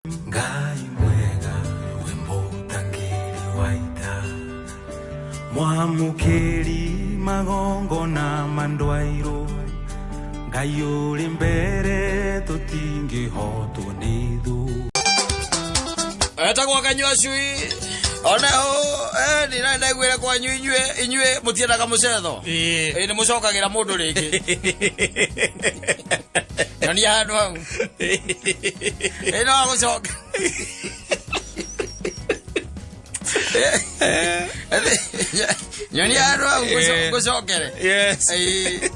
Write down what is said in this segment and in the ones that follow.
Ngai mwega we mũtangĩri wa ita, mwamũkĩri magongona ma ndwairũ, Ngai ũrĩ mbere tũtingĩhotwo nĩ thũ. Etagwo Kanyua Cui. Onaho nĩ ndaiguĩre kwanyu inyuĩ inyuĩ mũtiendaga mũcetho. Ĩĩ. Ĩĩ nĩ mũcokagĩra mũndũ rĩngĩ. Nyonia handũ hau. Ĩĩ no agũcoke. Nyonia handũ hau ngũcokere. Yes. Ĩĩ.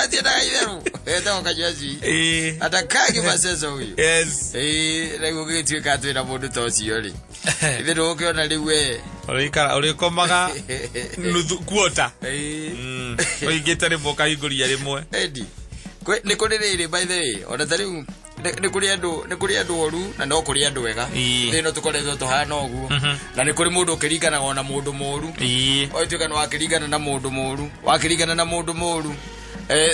Atiendaga itherũ. Etagwo Kanyua Cui. Ĩĩ. Atakangi maceco huyu. Yes. Ĩĩ rĩu ũgĩtuĩka twĩna mũndũ ta ũcio rĩ. Ithe ndũgũkĩona rĩu we. Ũrĩikara ũrĩkomaga nuthu kuota. Ĩĩ. Ũingĩte rĩmwe ũkahingũria rĩmwe. Eddie, nĩ kũrĩ rĩrĩ by the way, ona ta rĩu nĩ kũrĩ andũ nĩ kũrĩ andũ oru na no kũrĩ andũ ega. Ĩĩ. Thĩ ĩno tũkoretwo tũhana ũguo. Na nĩ kũrĩ mũndũ ũkĩringanaga ona mũndũ mũru. Ĩĩ. Ũgatuĩka nĩ wakĩringana na mũndũ mũru, wakĩringana na mũndũ mũru.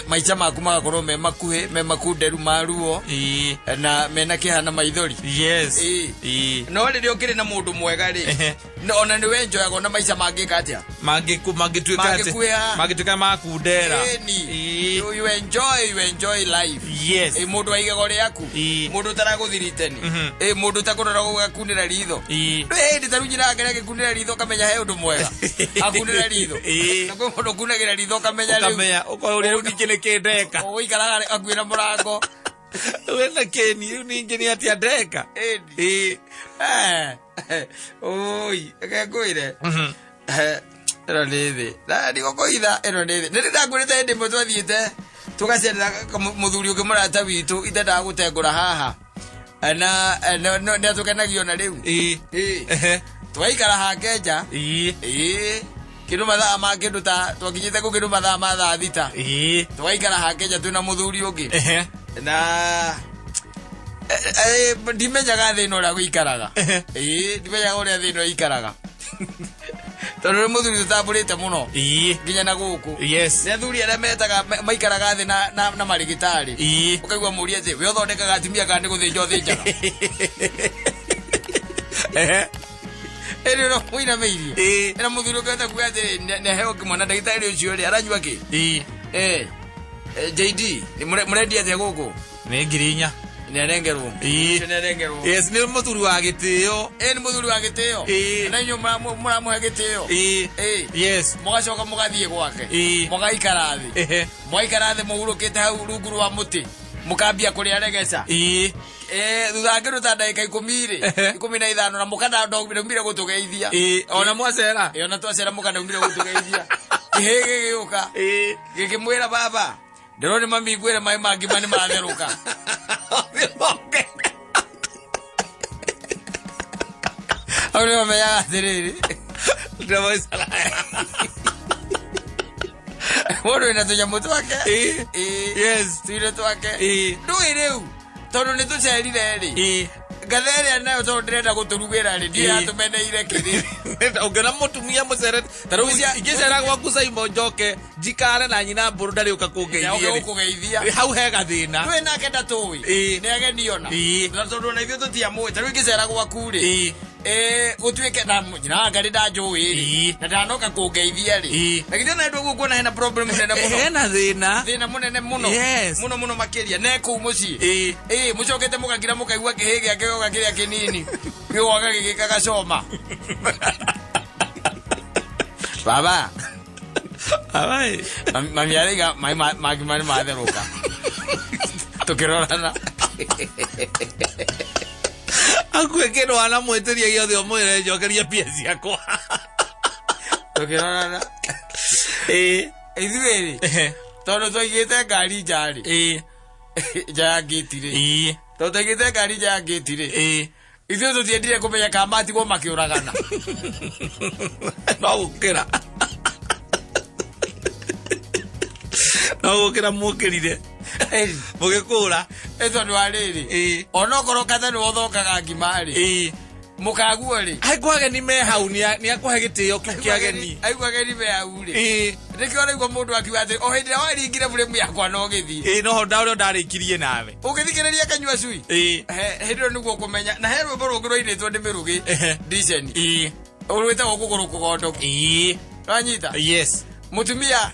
Maica maku magakorwo me makuhĩ, me makunderu ma ruo Ĩĩ. na mena kĩeha na maithori. Yes. Ĩĩ. Ĩĩ. No rĩrĩa ũkĩrĩ na mũndũ mwega rĩ, Ehe. ona nĩ wenjoyaga ona maica mangĩka atĩa? Mangĩtuĩka atĩ Mangĩkuĩha. mangĩtuĩka makundera. Ĩni. Ĩĩ. You enjoy life. Yes. Ĩ mũndũ wa igego rĩaku. Ĩĩ. Mũndũ ũtaragũthiriteni. Ĩ mũndũ ũtakũrora gũgakunĩra ritho. Ĩĩ. Ndũĩ hĩndĩ ta rĩu nyina wake nĩagĩkunĩra ritho ũkamenya he ũndũ mwega. Akunĩra ritho. Ĩĩ. Na kwĩ mũndũ ũkunagĩra ritho ũkamenya rĩu. Ũkamenya ũkoria rĩu ningĩ nĩkĩ ndeka. Ũgũikaraga hakuhĩ na mũrango. Wĩna kĩni rĩu ningĩ nĩ atĩa ndeka. Ĩni. Ĩĩ. Oi, reke ngwĩre. Ĩno nĩ thĩ. Na ndigũkũhitha ĩno nĩ thĩ. Nĩ ndakwĩrĩte hĩndĩ ĩmwe twathiĩte tũgacerera mũthuri ũngĩ mũrata witũ itendaga gũtengũra haha. Na nĩ atũkenagia ona rĩu. Ĩĩ. Ĩĩ. Ehe. Twaikara hake nja. Ĩĩ. Ĩĩ. Kĩndũ mathaa ma kĩndũ ta twakinyĩte kũ kĩndũ mathaa ma thaa 6. Ĩĩ. Twaikara hake nja twĩna mũthuri ũngĩ. Ehe. Na ndimenyaga thĩna ũrĩa gũikaraga. Ĩĩ, ndimenyaga ũrĩa thĩna ũikaraga. Tondũ nĩ mũthuri tũtambũrĩte mũno Ĩĩ. nginya na gũkũ. Yes. Nĩ athuri arĩa metaga maikaraga thĩ na marĩgĩtarĩ. Ĩĩ. Ũkaigua mũria atĩ we ũthondekaga atumia kana nĩ gũthĩnja ũthĩnjaga. Ehe. Ĩrĩ no mũinamĩirie. Ĩĩ. Ĩna mũthuri ũkĩhota kuga atĩ nĩ aheo kĩmwana ndagĩtarĩ ũcio rĩ aranyua kĩ? Ĩĩ. JD, nĩ mũrendia atĩa gũkũ? Nĩ 4,000. Nĩ arengerwo. Ĩĩ. Ũcio nĩ arengerwo. Yes, nĩ mũthuri wa gĩtĩo. Ĩĩ nĩ mũthuri wa gĩtĩo. Ĩĩ. Na inyuĩ mũramũhe gĩtĩo. Ĩĩ. Ĩĩ. Yes. Mũgacoka mũgathiĩ gwake. Ĩĩ. Mũgaikara thĩ. Ehe. Mwaikara thĩ mũhurũkĩte hau rungu rwa mũtĩ. Mũkambia kũrĩa regeca. Ĩĩ. Thutha wa kĩndũ ta ndagĩka 10 rĩ, Ehe. 15 na mũkana ndaumire gũtũgeithia. Ĩĩ. Ona mwacera. Ĩĩ, ona twacera mũkana ndaumire gũtũgeithia. Kĩhĩ gĩgĩũka. Ĩĩ. Gĩkĩmwĩra baba, ndĩrona mami ngwĩre maĩ ma ngima nĩ matherũka. Hau nĩ mamenyaga atĩrĩrĩ, mũndũ wĩna tũnyamũ twake. Ĩĩ. Ĩĩ. Yes. Tũirio twake. Ĩĩ. Ndũĩ rĩu tondũ nĩ tũcerire rĩ. Ĩĩ. Ngatha ĩrĩa nayo tondũ ndĩrenda gũtũrugĩra rĩ, ndiĩ Ĩĩ. yatũmeneire kĩrĩ. Ũngĩona mũtumia mũcere ta rĩu ingĩcera gwaku Saimo njoke njikare na nyina mbũrũ ndarĩ ũka kũngeithia Oke rĩ. gũkũgeithia. Hau he gathĩna. Ndũĩ nake ndatũĩ. Ĩĩ. Nĩ ageni ona. Ĩĩ. Na tondũ ona ithuĩ tũtiamũĩ ta rĩu ingĩcera gwaku rĩ. Ĩĩ. Gũtuĩke na nyina wa Ngarĩ ndanjũĩ rĩ. Ĩĩ. Na ndanoka kũngeithia rĩ. Ĩĩ. Na githĩ ona ndũguo kuona hena problem nene mũno. Hena thĩna. Thĩna mũnene mũno. Yes. Mũno mũno makĩria. Ne kũu mũciĩ. Ĩĩ. Ĩĩ mũcokete mũgakira mũkaigua kĩhĩ gĩake gĩoka kĩrĩa kĩnini. Gĩgoka gĩgĩka gacoma. Baba. Abai. Mami araiga maĩ ma ngima nĩ matherũka. Tũkĩrorana. Akue kĩndũ wanamwĩtĩria gĩothe ũmwĩre njokeria mbia ciakwa. Tũkĩrorana. Ĩĩ. Ithuĩ rĩ, Ehe. tondũ twaigĩte ngari nja rĩ, Ĩĩ. nja ya ngĩti rĩ, Ĩĩ. tondũ twaigĩte ngari nja ya ngĩti rĩ, Ĩĩ. ithuĩ tũtiendire kũmenya kana matigwo makĩũragana. No gũkĩra. No gũkĩra mũkĩrire. Mũgĩkũra. Ĩ tondũ wa rĩrĩ, Ĩĩ. onokorwo katha nĩwe ũthongaga ngima rĩ, Ĩĩ. Mũkaguo rĩ. Aigua ageni me hau nĩ akũhe gĩtĩo kĩu kĩa ageni. Aigua ageni me hau rĩ. Ĩĩ. Nĩkĩo araigua mũndũ akiuga atĩ o hĩndĩ ĩrĩa waringire buremu yakwa no gĩthiĩ. Ĩĩ, noho ũrĩa ndarĩkirie nawe. Ũgĩthikĩrĩria kanyua cui. Ĩĩ. Hĩndĩ ĩyo nĩguo ũkũmenya. Na he rwĩmbo rũngĩ rwainĩtwo nĩ Mĩrũgĩ. Ehe. Ndiceni. Ĩĩ. Rwĩtagwo kũgũrũ kũgondoku. Ĩĩ. Wanyita? Yes. Mũtumia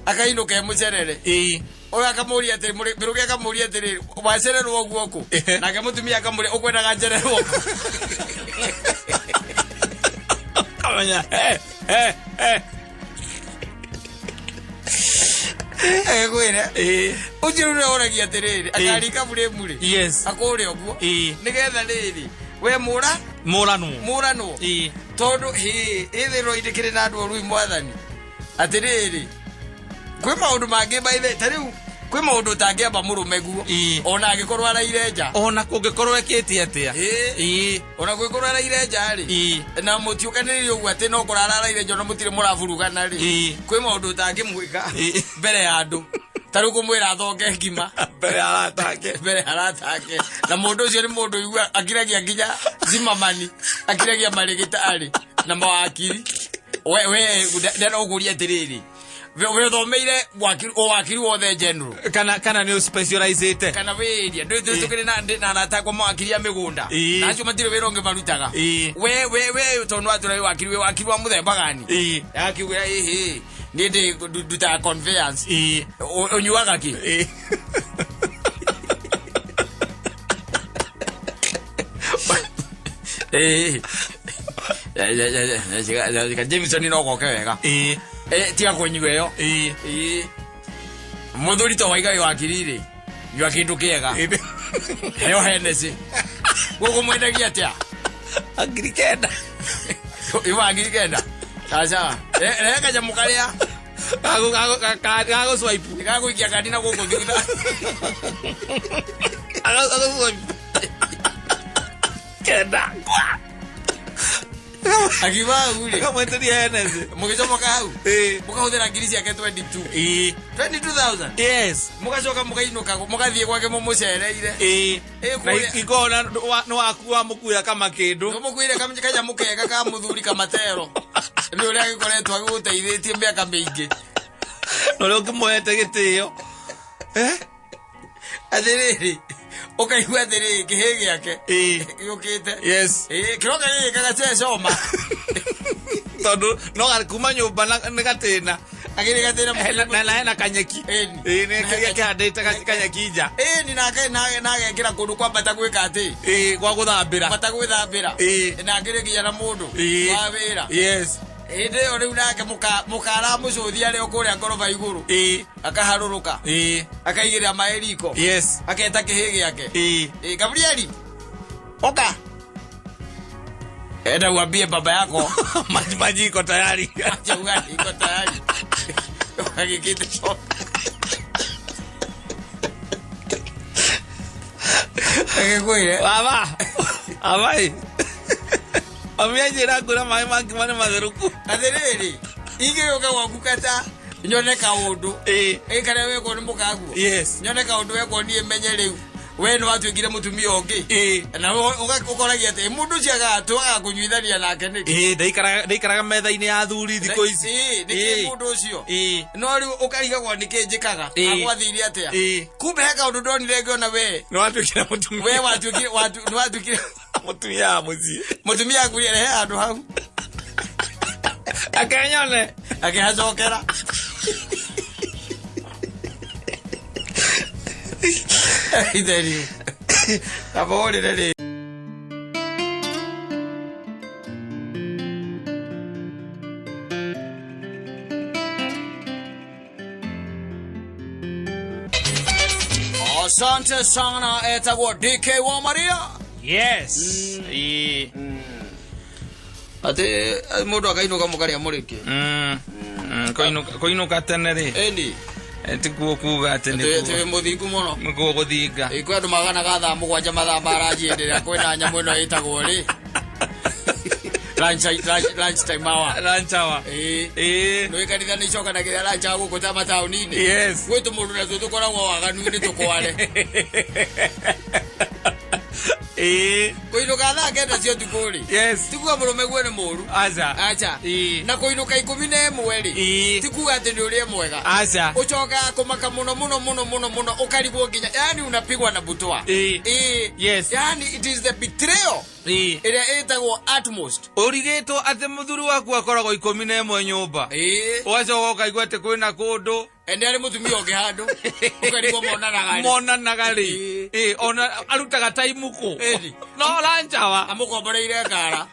akainũka e mũcerere. Ĩĩ. Ũyũ akamũria atĩrĩ, Mĩrũgĩ akamũria atĩrĩ, wacererwo ũguo kũ? Ehe. Nake mũtumia akamũria, ũkwendaga njererwo kũ? Kamenya. Eh, eh, eh. Agĩkwĩra. Ĩĩ. Ũcio rĩu nĩwe ũragia atĩrĩrĩ, akaringa buremu rĩ. Yes. Akũrĩa ũguo. Ĩĩ. Nĩgetha rĩrĩ, we mũra, Mũranwo. mũranwo. Ĩĩ. Tondũ hĩ, ĩthĩrwo indĩkĩrĩ na andũ orui mwathani. Atĩrĩrĩ, kwĩ maũndũ mangĩ maithe, ta rĩu kwĩ maũndũ ũtangĩamba mũrũme guo. Ĩĩ. Ona angĩkorwo araire nja. Ona kũngĩkorwo ekĩte atĩa. Ĩĩ. Ĩĩ. Ona kũngĩkorwo araire nja rĩ. Ĩĩ. Na mũtiũkanĩrĩire ũguo atĩ no kũrara araire nja ona mũtirĩ mũraburugana rĩ. Ĩĩ. Kwĩ maũndũ ũtangĩmwĩka Ĩĩ. mbere ya andũ. Ta rĩu kũmwĩra athonge ngima. Mbere ya arata ake. Mbere ya arata ake. Na mũndũ ũcio nĩ mũndũ ũigua akiragia nginya Zimmerman, akiragia marĩgĩtarĩ na mawakiri. We we ndena ũkũria atĩrĩrĩ. We ũthomeire wakiri wothe general. Kana kana nĩ ũspecializĩte. Kana wĩria ndũkĩrĩ na arata akwa mawakiri a mĩgũnda. Ĩĩ. Na acio matirĩ wĩra ũngĩ marutaga. Ĩĩ. We we we tondũ watũra wĩ wakiri, wĩ wakiri wa mũthemba gani? Ĩĩ. Akiuga ĩhĩ, niĩ ndĩ ndutaga conveyance. Ĩĩ. Ũnyuaga kĩ? Ĩĩ. Ĩĩ. Jameson no goke wega. Ĩĩ. Tiga kũnyua ĩyo. Ĩĩ. Ĩĩ. Mũthuri to waiga wĩ wakiri rĩ, nyua kĩndũ kĩega. Ĩĩ. Heo Hennessy. Gũkũ mwendagia atĩa? 9,000. Iwa 9,000. Aca. Rehe kanyamũ karĩa. Gagũ swipe. Gagũikia kandi na gũkũ thutha. Gagũ swipe. Kenda. Kwa. Akiuga hau rĩ. Akamwenderia Hennessy. Mũgĩcomoka hau. Ĩĩ. Mũkahũthĩra ngiri ciake 22. Ĩĩ. 22,000. Yes. Mũgacoka mũkainũka, mũgathiĩ gwake mũmũcereire. Ĩĩ. Ĩĩ, Na kũrĩa- ikona nĩ waku wamũkuĩra kama kĩndũ. Nĩũmũkuĩire kanyamũ kega ka mũthuri kamatero. Nĩ ũrĩa agĩkoretwo agĩgũteithĩtie mĩaka mĩingĩ. Na ũrĩa ũkĩmũhete gĩtĩo. Atĩrĩrĩ, ũkaigua atĩrĩrĩ, kĩhĩ gĩake Ĩĩ. gĩũkĩte. Yes. Ĩĩ, kĩroka gĩgĩkaga cecoma. Tondũ no kuma nyũmba nĩ gatĩna. Agĩrĩ gatĩna Na hena kanyeki. Ĩni. Ĩĩ, nĩ kĩrĩa kĩhandĩte kanyeki nja. Ĩni, na agekĩra kũndũ kwambata gwĩka atĩ. Ĩĩ, gwa gũthambĩra. Kwambata gwĩthambĩra. Ĩĩ. Na akĩrĩ nginya na mũndũ Ĩĩ. wa wĩra. Yes. Hĩndĩ ĩyo rĩu nake mũkaramũcũthia arĩ o kũrĩa ngoroba igũrũ. Ĩĩ. Akaharũrũka. Ĩĩ. Akaigĩrĩra maĩ riko. Yes. Aketa kĩhĩ gĩake. Ĩĩ. Ĩĩ, Gabrieli. Oka. Enda uambie baba yako. Maji iko tayari. Acha ugali iko tayari. Agĩkĩte coka. Agĩkwĩre. Baba. Abai. Mami anjĩra ngũra maĩ ma ngima nĩ matherũku. Atĩrĩrĩ, ingĩgĩũka gwaku kata nyone kaũndũ. Ĩĩ. Ĩ karĩa wekwo nĩ mũkaguo. Yes. Nyone kaũndũ wekwo niĩ menye rĩu. We nĩ watuĩkire mũtumia ũngĩ. Ĩĩ. Na ũkoragia atĩ mũndũ ũcio agaga kũnyuithania nake nĩkĩ? Ĩĩ, ndaikaraga metha-inĩ ya athuri thikũ ici. Ĩĩ, nĩkĩ Ĩĩ. mũndũ ũcio? Ĩĩ. No rĩu ũkarigagwo nĩkĩ njĩkaga? Ĩĩ. Agwathire atĩa? Ĩĩ. Kumbe he kaũndũ ndonire ngĩona we. Nĩ watuĩkire mũtumia. We watuĩkire, nĩ watuĩkire Mũtumia wa mũciĩ. Mũtumia akuire rehe handũ hau. Akenyone. Akĩhacokera. Itheri. Kaba ũrĩre rĩ. Asante sana etagwo DK wa Maria. Yes. Ĩĩ. Atĩ mũndũ akainũka mũkarĩa mũrĩke. Kũinũka tene rĩ. Ĩni. Tikuo kuga atĩ Twĩ mũthingu mũno. nĩkuo gũthinga. Ĩ, kwĩ andũ maganaga thaa 7 mathaa ma ranji hĩndĩ ĩrĩa kwĩna nyamũ ĩno ĩtagwo rĩ. Lunch time hour. Lunch hour. Ĩĩ. Ĩĩ. Nĩ kanitha nĩ icokanagĩrĩra lunch hour gũkũ ta mataũni-inĩ. Yes. Gwĩ tũmũndũ natuo tũkoragwo waganu-inĩ tũkware. Ĩĩ. Kũinũka thaa 9 cia ũtukũ rĩ, Yes. ti kuga mũrũme guo nĩ mũru. Aca. Aca. Ĩĩ. Na kũinũka 11 rĩ, Ĩĩ. ti kuga atĩ nĩ ũrĩa mwega. Aca. Ũcokaga kũmaka mũno mũno mũno mũno mũno, ũkarigwo nginya yani unapigwa na butwa. Ĩĩ. Ĩĩ. Yes. Yani it is the betrayal Ĩĩ. ĩrĩa ĩtagwo utmost. Ũrigĩtwo atĩ mũthuri waku akoragwo 11 nyũmba. Ĩĩ. Ũgacoka ũkaigua atĩ kwĩna kũndũ Ende arĩ mũtumia ũngĩ handũ, ũkarigwo monanaga rĩ. Monanaga rĩ. Ĩĩ. Ĩĩ, ona arutaga taimu kũ? Ĩni. No ranjawa. Amũkomboreire ngara.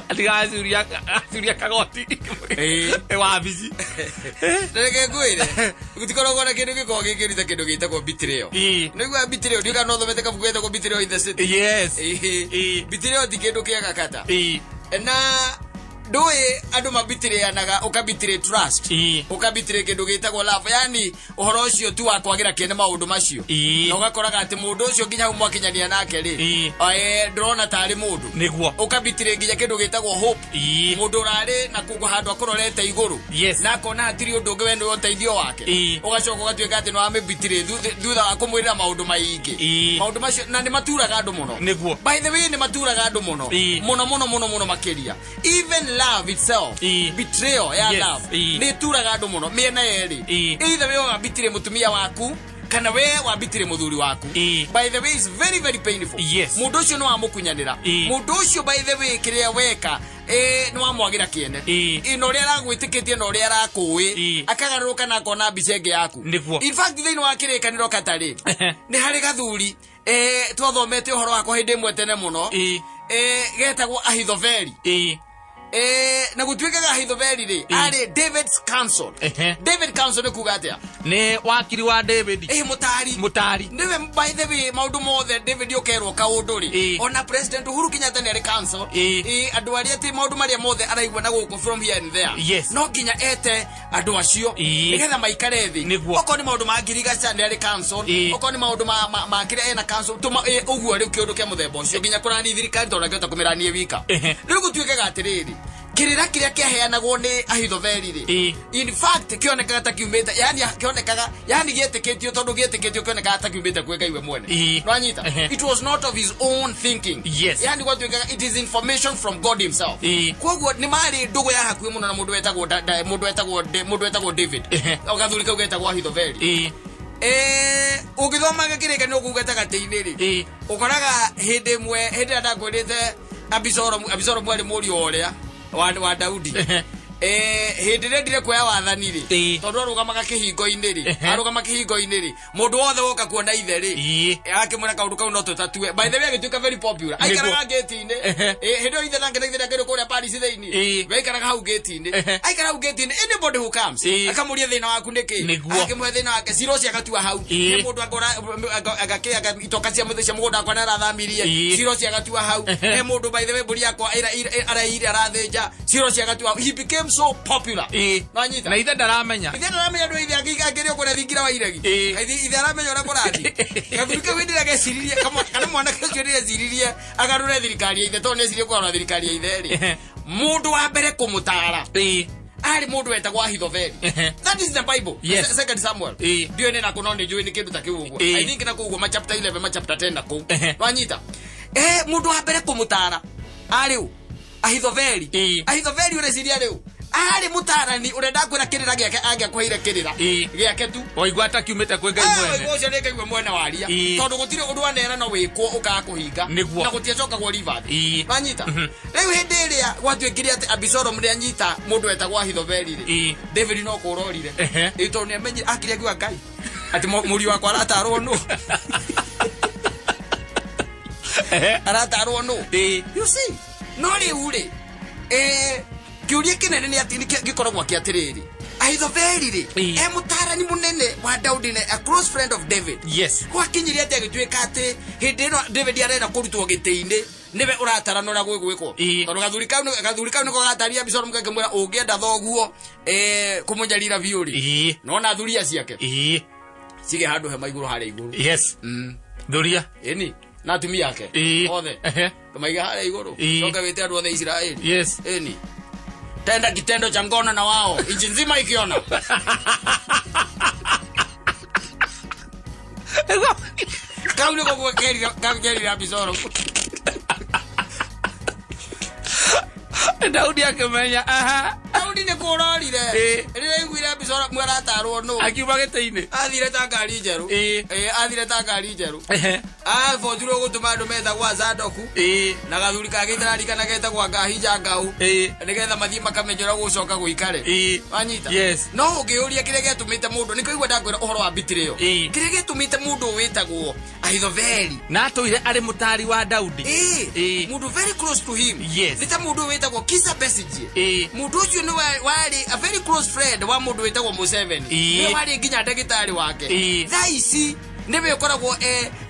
Atigacuria acuria kagoti. Ĩĩ. Ĩ wabici. Na reke ngwĩre, gũtikoragwo na kĩndũ gĩkoragwo gĩkĩruta kĩndũ gĩtagwo betrayal. Ĩĩ. Nĩguo betrayal, ndiũĩ kana no ũthomete kabuku getagwo Betrayal in the City. Yes. Ĩĩ. Ĩĩ. Betrayal ti kĩndũ kĩega kata. Ĩĩ. Na ndũĩ andũ mabitirĩanaga, ũkabitire trust, Ĩĩ. ũkabitire kĩndũ gĩtagwo love, yani ũhoro ũcio tu wa kwagĩra kĩene maũndũ macio. Ĩĩ. Na ũgakoraga atĩ mũndũ ũcio nginya hau mwakinyania nake rĩ, Ĩĩ. ndũrona tarĩ mũndũ. Nĩguo. Ũkabitire nginya kĩndũ gĩtagwo hope. Ĩĩ. Mũndũ ũrarĩ na kũndũ handũ akũrorete igũrũ, Yes. na akona hatirĩ ũndũ ũngĩ, we nĩwe ũteithio wake. Ĩĩ. Ũgacoka ũgatuĩka atĩ nĩwamĩbitire thutha wa kũmwĩrĩra maũndũ maingĩ. Ĩĩ. Maũndũ macio na nĩ maturaga andũ mũno. Nĩguo. By the way, nĩ maturaga andũ mũno Ĩĩ. mũno mũno mũno mũno makĩria. Even love itself, Ĩĩ. betrayal ya Yes. love Ĩĩ. nĩ ĩturaga andũ mũno mĩena yerĩ. Ĩĩ. Either we wambitire mũtumia waku kana we wambitire mũthuri waku. Ĩĩ. By the way, it's very very painful. Yes. Mũndũ ũcio nĩ wamũkunyanĩra. Ĩĩ. Mũndũ ũcio, by the way, kĩrĩa weka, nĩ wamwagĩra kĩene. Ĩĩ. Ĩ, na ũrĩa aragwĩtĩkĩtie na ũrĩa arakũĩ, Ĩĩ. akagarũrũka na akona mbica ĩngĩ yaku. Nĩguo. In fact, thĩinĩ wa kĩrĩkanĩro katarĩ nĩ harĩ gathuri, twathomete ũhoro wakwa hĩndĩ ĩmwe tene mũno. Ĩĩ. Getagwo Ahithofeli. Ĩĩ. Na gũtuĩkaga Ahithofeli rĩ, Ĩĩ. arĩ David's counsel. Ehe. David counsel nĩ kuga atĩa? Nĩ wakiri wa David. Ĩ, mũtari. Mũtari. Nĩwe, by the way, maũndũ mothe David ũkerwo kaũndũ rĩ, Ĩĩ. ona President Uhuru Kenyatta nĩ arĩ counsel. Ĩĩ. Ĩ, andũ arĩa atĩ maũndũ marĩa mothe araigua na gũkũ from here and there, Yes. no nginya ete andũ acio Ĩĩ. nĩgetha maikare thĩ. Nĩguo. Okorwo nĩ maũndũ ma ngirigaca nĩ arĩ counsel. Ĩĩ. Okorwo nĩ maũndũ ma kĩrĩa ena counsel tũma ũguo rĩu kĩũndũ kĩa mũthemba ũcio, nginya kũrani thirikari tondũ angĩhota kũmĩranie wika. Ehe. Rĩu gũtuĩkaga atĩrĩrĩ, kĩrĩra kĩrĩa kĩaheanagwo nĩ Ahithofeli rĩ, Ĩĩ. in fact kĩonekaga ta kiumĩte, yani kĩonekaga, yani gĩetĩkĩtio, tondũ gĩetĩkĩtio kĩonekaga ta kiumĩte kwĩ Ngai we mwene. Ĩĩ. Nwanyita? Ehe. It was not of his own thinking. Yes. Yani gwatuĩkaga it is information from God himself. Ĩĩ. Koguo nĩ marĩ ndũgũ ya hakuhĩ mũno na mũndũ wetagwo mũndũ wetagwo David. Ehe. O gathuri kau getagwo Ahithofeli. Ĩĩ. Ũngĩthomaga kĩrĩkanĩro kũu gatagatĩ-inĩ rĩ, Ĩĩ. ũkoraga hĩndĩ ĩmwe, hĩndĩ ĩrĩa ndakwĩrĩte Abisalomu, Abisalomu arĩ mũriũ wa ũrĩa wa Daudi. Ehe. Hĩndĩ ĩrĩa endire kuoya wathani rĩ, Ĩĩ. tondũ arũgamaga kĩhingo-inĩ rĩ, Ehe. arũgama kĩhingo-inĩ rĩ, mũndũ wothe woka kuona ithe rĩ, Ĩĩ. akĩmwĩra kaũndũ kau no tũtatue. By the way, agĩtuĩka very popular. Nĩguo. Aikaraga ngĩti-inĩ. Ehe. Hĩndĩ ĩyo ithe nake na ithe nake kũrĩa Paris thĩinĩ, Ĩĩ. we aikaraga hau ngĩti-inĩ. Ehe. Aikara hau ngĩti-inĩ, anybody who comes Ĩĩ. akamũria thĩna waku nĩkĩ, Nĩguo. akĩmũhe thĩna wake, cira ũcio agatua hau. Ĩĩ. He mũndũ akora agakĩ itoka cia mũthĩ cia mũgũnda wakwa nĩarathamirie, Ĩĩ. cira ũcio agatua hau. Ehe. He mũndũ, by the way, mbũri yakwa araire arathĩnja, cira ũcio agatua hau. He became so popular. Ĩĩ. Nwanyita? Na ithe ndaramenya. Ithe ndaramenya ndũ ithe akĩrĩ kũrĩa thingira wa iregi. Ĩĩ. Ithe aramenya ũrĩa kũrathiĩ. Gathuri kau hĩndĩ ĩrĩa geciririe kana mwanake ũcio hĩndĩ ĩrĩa eciririe agarũre thirikari ya ithe, tondũ nĩecirie kũgarũra thirikari ya ithe rĩ, Ehe. mũndũ wa mbere kũmũtara Ĩĩ. arĩ mũndũ wetagwo Ahithofeli. Ehe. That is the Bible. Yes. Second Samuel. Ĩĩ. Ndiũĩ nĩ nakũ, no nĩ njũĩ nĩ kĩndũ ta kĩu ũguo. Ĩĩ. I think na kũu ũguo ma chapter 11, ma chapter 10 na kũu. Ehe. Nwanyita? Mũndũ wa mbere kũmũtara arĩ ũ? Ahithofeli. Ĩĩ. Ahithofeli ũreciria rĩu arĩ mũtarani ũrĩa ndakwĩra kĩrĩra gĩake, angĩakũheire kĩrĩra Ĩĩ. gĩake tu. Waigua ta kiumĩte kwĩ Ngai mwene. Ũcio nĩ Ngai we mwene waria. Ĩĩ. Tondũ gũtirĩ ũndũ anera no wĩkwo ũkaga kũhinga. Nĩguo. Na gũtiacokagwo reverse. Ĩĩ. Wanyita? Rĩu hĩndĩ ĩrĩa gwatuĩkire atĩ Abisalomu nĩ anyita mũndũ wetagwo Ahithofeli rĩ, Ĩĩ. David no kũrorire. Ehe. Ĩ, tondũ nĩ amenyire, akire akiuga Ngai atĩ mũriũ wakwa aratarwo nũ? Ehe. Aratarwo nũ? Ĩĩ. You see, no rĩu rĩ, kĩũria kĩnene nĩ atĩ gĩkoragwo kĩ atĩrĩrĩ, Ahithofeli rĩ, Ĩĩ. e mũtarani mũnene wa Daudi na a close friend of David, Yes. gwakinyire atĩ agĩtuĩka atĩ hĩndĩ ĩno David arenda kũrutwo gĩtĩ-inĩ, nĩwe ũratarana ũrĩa gwĩgwĩkwo? Ĩĩ. Tondũ gathuri kau nĩko gataria Abisalomu, gakĩmwĩra ũngĩenda thoguo kũmũnyarira biũ rĩ, Ĩĩ. nona thuria ciake Ĩĩ. cige handũ hema igũrũ harĩa igũrũ. Yes. Thuria. Ĩni na atumia ake Ĩĩ. othe Ehe. tũmaige harĩa igũrũ. Ĩĩ. Coke wĩte andũ othe Isiraeli. Yes. Ĩni tenda kitendo cha ngono na wao nchi nzima ikiona. Kau nĩko kerire Abisalomu. Daudi akĩmenya aha. Daudi nĩ kũrorire. Ĩĩ. Rĩrĩa aiguire Abisalomu aratarwo nũ. Akiuma gĩtĩ-inĩ. Athire ta ngari njerũ. Ĩĩ. Ĩĩ, athire ta ngari njerũ. Ehe. Abotirwo gũtũma andũ metagwo Azadoku Ĩĩ. na gathuri kangĩ itararikana getagwo Ngahija Ngau Ĩĩ. nĩgetha mathiĩ makamenye ũrĩa gũcoka gũikare. Ĩĩ. Wanyita? Yes. No ũngĩũria kĩrĩa gĩatũmĩte mũndũ nĩ kũigua ndakwĩra ũhoro wa betrayal. Ĩĩ. Kĩrĩa gĩatũmĩte mũndũ wĩtagwo Ahithofeli. Na atũire arĩ mũtari wa Daudi. Ĩĩ. Ĩĩ. Mũndũ very close to him. Yes. Nĩ ta mũndũ wĩtagwo Kizza Besigye. Ĩĩ. Mũndũ ũcio nĩ warĩ a very close friend wa mũndũ wĩtagwo Museveni. Ĩĩ. Nĩwe warĩ nginya ndagĩtarĩ wake. Ĩĩ. Thaa ici nĩwe ũkoragwo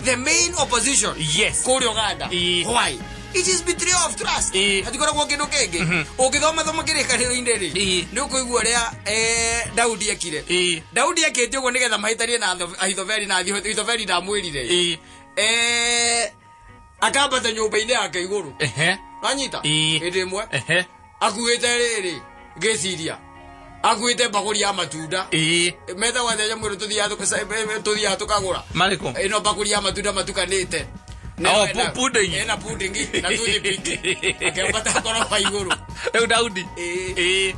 the main opposition Yes. kũrĩa Uganda. Ĩĩ. Why? It is betrayal of trust. Ĩĩ. Hatikoragwo kĩndũ kĩngĩ. Ũngĩthoma thoma kĩrĩkanĩro-inĩ rĩ, Ĩĩ. nĩ ũkũigua ũrĩa Daudi ekire. Ĩĩ. Daudi ekĩte ũguo nĩgetha mahĩtanie na Ahithofeli na Ahithofeli ndamwĩrire. Ĩĩ. Akambata nyũmba-inĩ yake igũrũ. Ehe. Wanyita? Ĩĩ. Hĩndĩ ĩmwe Ehe. akuĩte rĩrĩ ngĩciria akuĩte mbakũri ya matunda. Ĩĩ. Metagwo atĩa nyamũ ĩno tũthiaga tũkagũra? Marĩkũ? Ĩno mbakũri ya matunda matukanĩte. Oh, pudding. Ĩna pudding na toothpick. Akĩambata ngoroba igũrũ. Rĩu Daudi. Ĩĩ. Ĩĩ.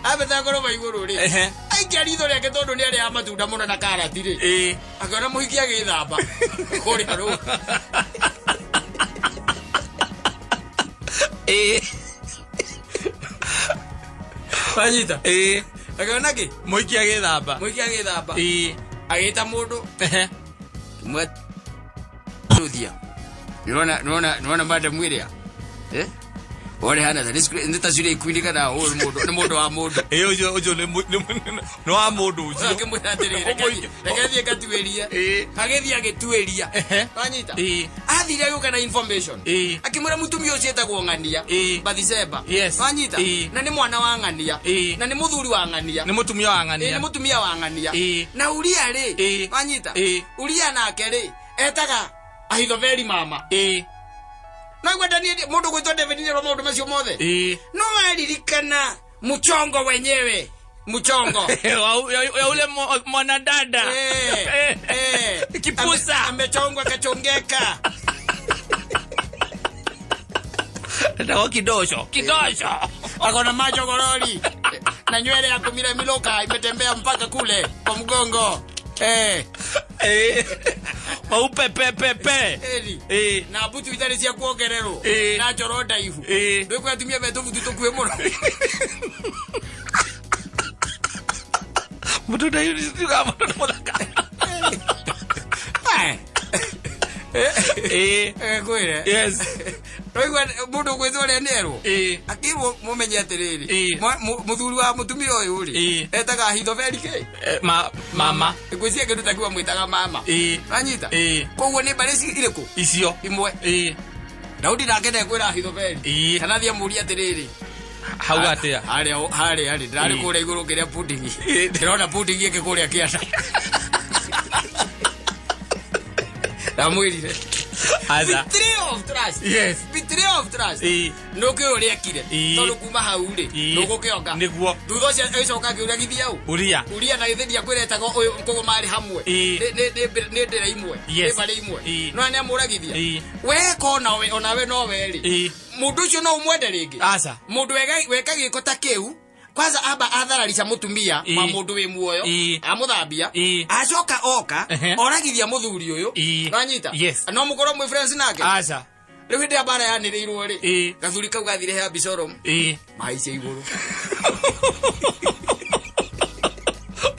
Ambata ngoroba igũrũ rĩ. Ehe. Aikia ritho rĩake tondũ nĩ arĩaga matunda mũno na karati rĩ. Ĩĩ. Akĩona mũhiki agĩthamba kũrĩa rũĩ. Ĩĩ. Wanyita? Ĩĩ. Akĩona kĩ? Mũhiki agĩthamba. Mũhiki agĩthamba. Ĩĩ. Agĩta mũndũ. Ehe. Mwe. Nĩwona madam ĩrĩa? Eh? Wone hana ta nĩ ta cure ikundi kana ũyũ nĩ mũndũ nĩ mũndũ wa mũndũ. Ĩĩ ũcio ũcio nĩ nĩ wa mũndũ ũcio. Akĩmwĩra atĩrĩrĩ, reke thiĩ ngatuĩrie. Ĩĩ. Agĩthiĩ agĩtuĩria. Ehe. Wanyita? Ĩĩ. Athire agĩũka na information. Ĩĩ. Akĩmwĩra mũtumia ũcio etagwo Ng'ania. Ĩĩ. Bathisheba. Yes. Wanyita? Ĩĩ. Na nĩ mwana wa Ng'ania. Ĩĩ. Na nĩ mũthuri wa Ng'ania. Nĩ mũtumia wa Ĩĩ, Ng'ania. nĩ mũtumia wa Ng'ania. Ĩĩ. Na Uria rĩ. Ĩĩ. Wanyita? Ĩĩ. Uria nake rĩ, etaga Ahithofeli mama. Ĩĩ. No igua Daniel mũndũ gwĩtwo David nĩerwo maũndũ macio mothe. Ĩĩ. No aririkana mchongo wenyewe. Mchongo. Ya ule mwanadada. Kipusa. Amechongwa akachongeka. Etagwo kidosho. Kidosho. Akona macho gorori. Na nywele ya kumira miloka imetembea mpaka kule kwa mgongo. Ĩĩ. Maupe pe pe pe. Eri. Ĩĩ. Na butu itarĩ cia kuongererwo. Ĩĩ. Na njoro ndaihu. Ĩĩ. Ndũĩ atumia me tũbutu tũkuĩ mũno. Mũndũ ndaihu mũndũ nĩ mũthaka. Ĩĩ. Kwĩre. Yes. Ndũigua mũndũ ũgwĩtwo ũrĩa nĩerwo. Ĩĩ. Akĩrwo mũmenye atĩrĩrĩ. Ĩĩ. Mũthuri wa mũtumia ũyũ rĩ. Ĩĩ. Etaga Ahithofeli kĩ? Mama. Ngwĩciria kĩndũ ta kĩu amwĩtaga mama. Ĩĩ. Wanyita? Ĩĩ. Koguo nĩ mbarĩ irĩkũ? Icio. Imwe. Ĩĩ. Daudi nake ndekwĩra Ahithofeli. Ĩĩ. Kana thiĩ amũrie atĩrĩrĩ. Hau atĩa? Harĩa harĩa rĩ ndĩrarĩ Ĩĩ. kũrĩa igũrũ ngĩrĩa pudding. Ĩĩ. Ndĩrona pudding ĩngĩ kũrĩa kĩanda. Ndamwĩrire. Aca. Betrayal of trust. Yes. Betrayal of trust. Ĩĩ. Nũkĩũĩ ũrĩa ekire. Ĩĩ. Tondũ kuma hau rĩ, Ĩĩ. ndũgũkĩonga. Nĩguo. Thutha ũcio agĩcoka akĩũria githĩ au. Uria. Uria na githĩ ndiakwĩra etagwo ũyũ koguo marĩ hamwe. Ĩĩ. Nĩ ndĩra imwe. Yes. Nĩ mbarĩ imwe. Ĩĩ. No nĩ amũragithia. Ĩĩ. We ko onawe onawe no we rĩ. Ĩĩ. Mũndũ ũcio no ũmwende rĩngĩ. Aca. Mũndũ weka gĩko ta kĩu kwanza amba athararica mũtumia Ĩĩ. wa mũndũ wĩ muoyo Ĩĩ. amũthambia Ĩĩ. acoka oka Ehe. oragithia mũthuri ũyũ Ĩĩ. wanyita Yes. no mũkorwo mwĩ friends nake Aca. rĩu hĩndĩ ya mbara yanĩrĩirwo rĩ Ĩĩ. gathuri kau gathire he Abisalomu Ĩĩ. mahaicia igũrũ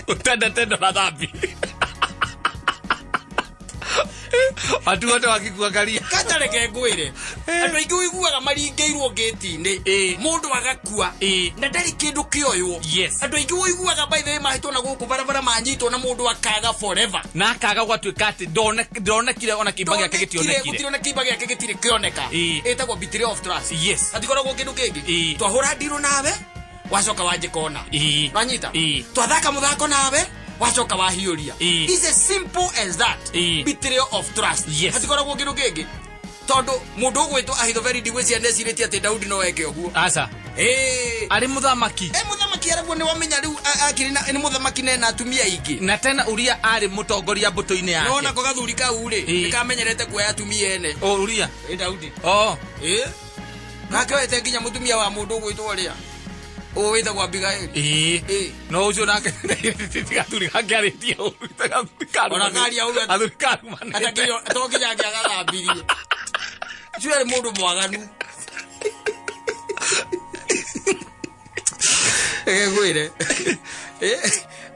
Utendete ndora thambi. Watu wote wakikuangalia. Kata reke ngwĩre andũ aingĩ ũiguaga maringĩirwo ngĩti-inĩ Ĩĩ. mũndũ agakua Ĩĩ. na ndarĩ kĩndũ kĩoywo Yes. andũ aingĩ ũiguaga by the way mahĩtwo na gũkũ barabara manyitwo na mũndũ akaga forever Na akaga gwatuĩka atĩ ndonekire ona kĩimba gĩake gĩtionekire. gũtirĩ ona kĩimba gĩake gĩtirĩ kĩoneka Ĩĩ. ĩtagwo betrayal of trust Yes. hatikoragwo kĩndũ kĩngĩ Ĩĩ. twahũra ndirũ nawe wacoka wanjĩka ona Ĩĩ. wanyita Ĩĩ. twathaka mũthako nawe wacoka wahiũria Ĩĩ. It's as simple as that Ĩĩ. betrayal of trust Yes. hatikoragwo kĩndũ kĩngĩ tondũ mũndũ ũgwĩtwo Ahithofeli ndigwĩciria nĩecirĩtie atĩ Daudi no eke ũguo Aca. Ĩĩ. Arĩ mũthamaki. E mũthamaki araguo nĩ wamenya rĩu akĩrĩ na nĩ mũthamaki na ena atumia aingĩ. Na tena Uria arĩ mũtongoria mbũtũ-inĩ yake. Nona ko gathuri kau rĩ, Ĩĩ. nĩ kamenyerete kuoya atumia ene. O Uria. Ĩ Daudi. O. Ĩ. Gakĩoete nginya mũtumia wa mũndũ ũgwĩtwo ũrĩa. Ũyũ wĩtagwo Abigaili. Ĩĩ. Ĩĩ. No ũcio nake gathuri gake arĩtie ũru. Ona karia ũru Gathuri karumanĩte. Atakĩrĩ to nginya angĩagathambirie. Ũcio arĩ mũndũ mwaganu. Reke ngwĩre.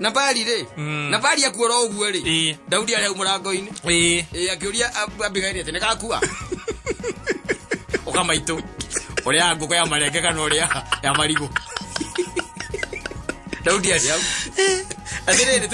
Nabali rĩ, Nabali akuora ũguo rĩ, Daudi arĩ hau mũrango-inĩ. Ĩĩ, akĩũria Abigaili atĩ nĩ gakua. Ũka maitũ. Ũrĩa ngũkũ ya marenge kana ũrĩa ya marigũ. Daudi arĩ hau. Atĩrĩrĩ.